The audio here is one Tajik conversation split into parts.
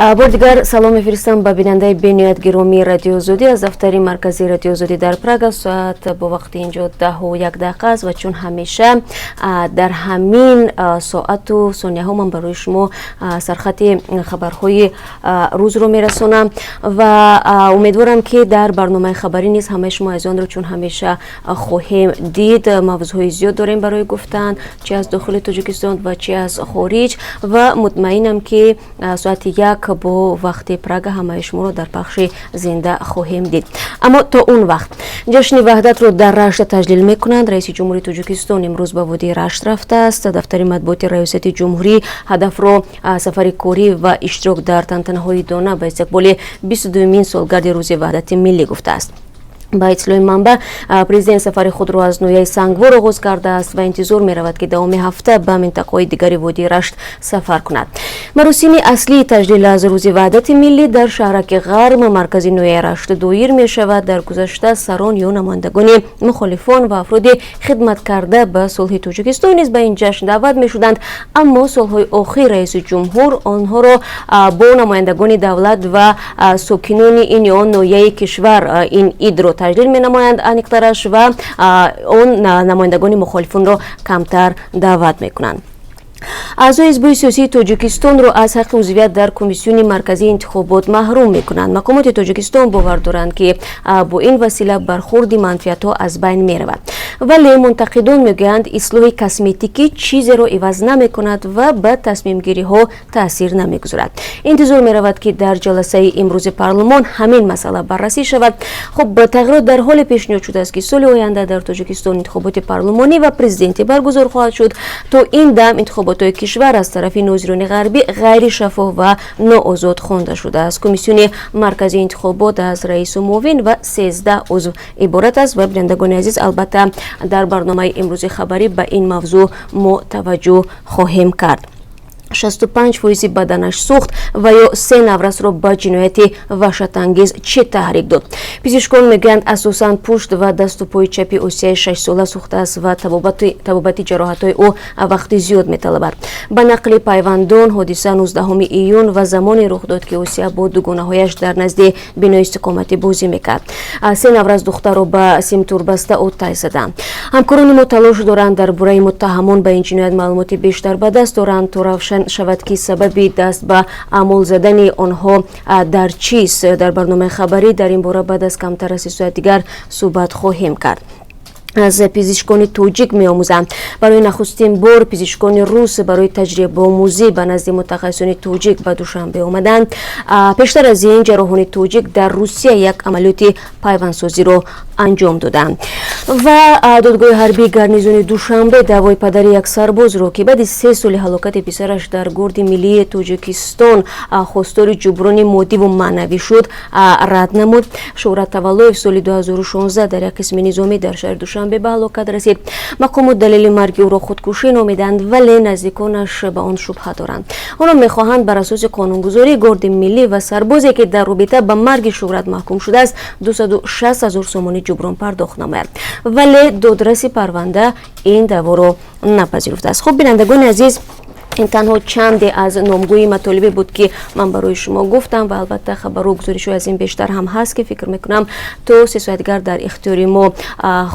Бори дигар салом мефиристам ба бинандаи бениҳоят гиромии Радиои Озодӣ аз дафтари марказии Радиои Озодӣ дар Прага. Соат бо вақти инҷо 10:01 аст ва чун ҳамеша дар ҳамин соату сонияҳо ман барои шумо сархати хабарҳои рӯзро мерасонам ва умедворам, ки дар барномаи хабарӣ низ ҳамаи шумо азизонро чун ҳамеша хоҳем дид. Мавзӯъҳои зиёд дорем барои гуфтан, чи аз дохили Тоҷикистон ва чи аз хориҷ, ва мутмаинам, ки соати 1 бо вақти Прага ҳамаи шуморо дар пахши зинда хоҳем дид. Аммо то он вақт ҷашни Ваҳдатро дар Рашт таҷлил мекунанд. Раиси ҷумҳури Тоҷикистон имрӯз ба водии Рашт рафтааст. Дафтари матбуоти раёсати ҷумҳурӣ ҳадафро сафари корӣ ва иштирок дар тантанаҳои идона ба истиқболи 22-мин солгарди Рӯзи Ваҳдати миллӣ гуфтааст. Ба иттилои манбаъ, президент сафари худро аз ноҳияи Сангвор оғоз кардааст ва интизор меравад, ки давоми ҳафта ба минтақаҳои дигари водии Рашт сафар кунад. Маросими аслии таҷлил аз Рӯзи Ваҳдати миллӣ дар шаҳраки Ғарм, маркази ноҳияи Рашт, доир мешавад. Дар гузашта сарон ё намояндагони мухолифон ва афроди хидматкарда ба сулҳи Тоҷикистон низ ба ин ҷашн даъват мешуданд, аммо солҳои охир раиси ҷумҳур онҳоро бо намояндагони давлат ва сокинони ин ё он ноҳияи кишвар ин идро таҷлил менамоянд, аниқтараш, ва он намояндагони мухолифонро камтар даъват мекунанд. Аъзои ҳизбҳои сиёсии Тоҷикистонро аз ҳаққи узвият дар Комиссиони марказии интихобот маҳрум мекунанд. Мақомоти Тоҷикистон бовар доранд, ки бо ин васила бархурди манфиатҳо аз байн меравад, вале мунтақидон мегӯянд, ислоҳи косметикӣ чизеро иваз намекунад ва ба тасмимгириҳо таъсир намегузорад. Интизор меравад, ки дар ҷаласаи имрӯзи парлумон ҳамин масъала баррасӣ шавад. Хуб, тағйирот дар ҳоле пешниҳод шудааст, ки соли оянда дар Тоҷикистон интихоботи парлумонӣ ва президентӣ баргузор хоҳад шуд. То ин дам интихоботҳои кишвар аз тарафи нозирони ғарбӣ ғайришаффоф ва ноозод хонда шудааст. Комиссиони марказии интихобот аз раису муовин ва 13 узв иборат аст. Ва, бинандагони азиз, албатта, дар барномаи имрӯзи хабарӣ ба ин мавзӯъ мо таваҷҷӯҳ хоҳем кард. 65 фоизи баданаш сӯхт ва ё се наврасро ба ҷинояти ваҳшатангез чӣ таҳрик дод? Пизишкон мегӯянд, асосан пушт ва дасту пои чапи Осияи 6-сола сӯхтааст ва табобати ҷароҳатҳои ӯ вақти зиёд металабад. Ба нақли пайвандон, ҳодиса 19 июн ва замоне рух дод, ки Осия бо дугонаҳояш дар назди бинои истиқоматӣ бозӣ мекард. Се наврас духтарро ба симтурбаста оттай заданд. Ҳамкорони мо талош доранд, дар бораи муттаҳамон ба ин ҷиноят маълумоти бештар ба даст доранд, то равшан шавад, ки сабаби даст ба аъмол задани онҳо дар чист. Дар барномаи хабарӣ дар ин бора баъд аз камтар аз 3 соат дигар суҳбат хоҳем кард. Аз пизишкони тоҷик меомӯзанд. Барои нахустин бор пизишкони рус барои таҷрибаомӯзӣ ба назди мутахассисони тоҷик ба Душанбе омаданд. Пештар аз ин ҷарроҳони тоҷик дар Русия як амалиёти пайвандсозиро анҷом доданд. Ва додгоҳи ҳарбии гарнизони Душанбе даъвои падари як сарбозро, ки баъди 3 соли ҳалокати писараш дар Гвардияи миллии Тоҷикистон хостори ҷуброни моддиву маънавӣ шуд, рад намуд. Шӯҳрат Таваллоев соли 2016 дар як қисми низомӣ дар шаҳри Душанбе ба ҳалокат расид. Мақомот далели марги ӯро худкушӣ номиданд, вале наздиконаш ба он шубҳа доранд. Онҳо мехоҳанд бар асоси қонунгузорӣ Гвардияи миллӣ ва сарбозе, ки дар робита ба марги Шӯҳрат маҳкум шудааст, 260 ҳазор сомонӣ ҷуброн пардохт намояд, вале додраси парванда ин даъворо напазируфтааст. Хуб, бинандагони азиз, ин танҳо чанде аз номгӯи матолибе буд, ки ман барои шумо гуфтам, ва албатта хабару гузоришҳои аз ин бештар ҳам ҳаст, ки фикр мекунам, то 3 соат дигар дар ихтиёри мо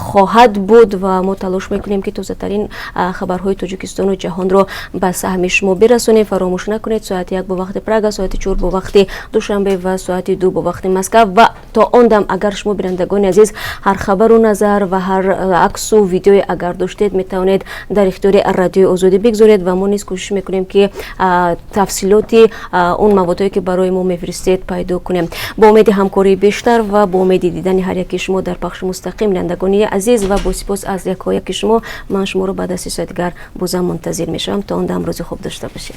хоҳад буд. Ва мо талош мекунем, ки тозатарин хабарҳои Тоҷикистону ҷаҳонро ба саҳми шумо бирасонем. Фаромӯш накунед, соати 1 бо вақти Прага, соати 4 бо вақти Душанбе ва соати 2 бо вақти Москав. Ва то он дам, агар шумо, бинандагони азиз, ҳар хабару назар ва ҳар аксу видеое агар доштед, метавонед дар ихтиёри Радиои Озодӣ бигзоред ва мо низ кӯшиш мекунем, ки тафсилоти он маводҳое, ки барои мо мефиристед, пайдо кунем. Бо умеди ҳамкории бештар ва бо умеди дидани ҳар яки шумо дар пахши мустақим, бинандагони азиз, ва бо сипос аз якояки шумо, ман шуморо баъд аз 3 соат дигар бозам мунтазир мешавам. То он дам рӯзи хуб дошта бошед.